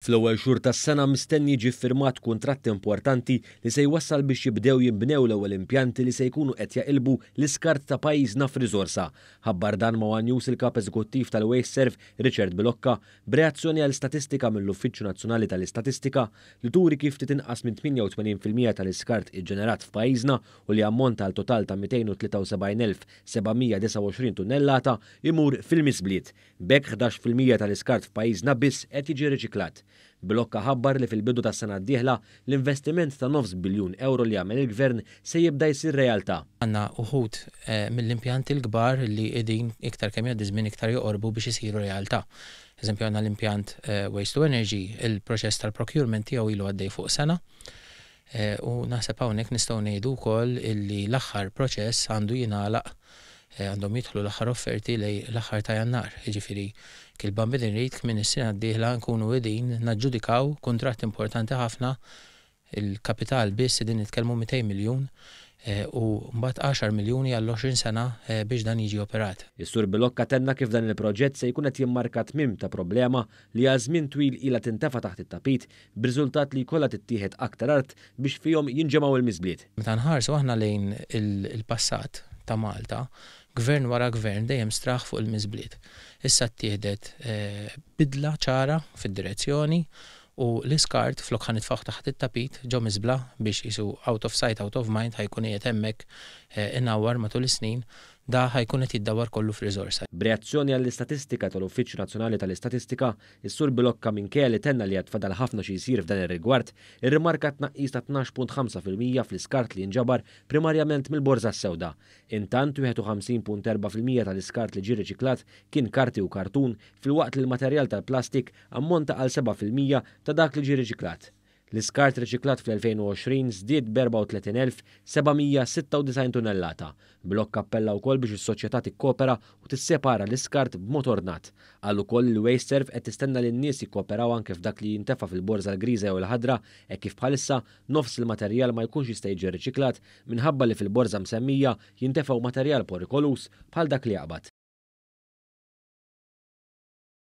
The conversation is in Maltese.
Fl-ewwel xhur tas-sena mistenni jiġi ffirmat kuntratt importanti li se jwassal biex jibdew jinbnew l-ewwel impjanti li se jkunu qed jaqilbu l-iskart ta' pajjiżna f'riżorsa. Ħabbar dan ma' one News il-Kap Eżekuttiv tal-WasteServ, Richard Bilocca, b'reazzjoni għal statistika mill-Uffiċċju Nazzjonali tal-Istatistika li turi kif ftit inqas minn 88% tal-iskart iġġenerat f'pajjiżna u li jammonta għal total ta' 273,729 tunnellata imur fil-miżbliet. B'hekk 11% tal-iskart f'pajjiżna biss qed jiġi riċiklat. Bilocca ħabbar li fil-bidu tas-sena d-dieħla, l-investiment ta' nofs biljun ewro li għamel il-Gvern se jibda jsir realtà. Għandna uħud mill-impjanti l-kbar li qegħdin iktar kemm jgħaddi żmien iktar joqorbu biex isiru realtà. Eżempju għandna l-impjant Waste to Energy, il-proċess tal-procurement tiegħu ilu għaddej fuq sena u naħseb hawnhekk nistgħu ngħidu wkoll illi l-aħħar proċess għandu jingħalaq għandhom jidħlu l-aħħar offerti lejn l-aħħar ta' Jannar. Jiġifieri kil-Bambin irid kmieni s-sena d-dieħla nkunu qegħdin naġġudikaw kuntratt importanti ħafna, il-kapital biss qegħdin nitkellmu 200 miljun u mbagħad 10 miljuni għal 20 sena biex dan jiġi operat. Is-Sur Bilocca tenna kif dan il-proġett se jkun qed jimmarka tmiem ta' problema li għal żmien twil ilha tintefa' taħt it-tapit b'riżultat li jkollha tittieħed aktar art biex fihom jinġemgħu l-miżbliet. Meta nħarsu aħna lejn il-passat ta' Malta, gvern wara gvern dejjem straħ fuq il-miżbliet. Issa ttieħdet bidla ċara fid-direzzjoni u l-iskart flok ħa nitfgħuh taħt it-tapit ġo miżbla biex qisu out of sight, out of mind ħa jkun qiegħed hemmhekk inawwar matul is-snin, da ħa jkun qed jiddawwar kollu f'riżorsa. B'reazzjoni għall-istatistika tal-Uffiċċju Nazzjonali tal-Istatistika, is-Sur Bilocca minkejja li tenna li għad fadal ħafna xi jsir f'dan ir-rigward, irrimarka tnaqqis ta' 12.5% fl-iskart li jinġabar primarjament mill-borża s-sewda. Intant, 51.4% tal-iskart li ġie riċiklat kien karti u kartun filwaqt li l-materjal tal-plastik ammonta għal 7% ta' dak li ġie riċiklat. L-iskart riċiklat fl-2020 żdied b'34,796 tunnellata. Bilocca appella wkoll biex is-soċjetà tikkopera u tissepara l-iskart b'mod ordnat. Qal ukoll li l-WasteServ qed tistenna li n-nies jikkooperaw anke f'dak li jintefa' fil-borża l-griża jew il-ħadra hekk kif bħalissa nofs il-materjal ma jkunx jista' jiġi riċiklat minħabba li fil-borża msemmija jintefgħu materjal perikoluż bħal dak li jaqbad.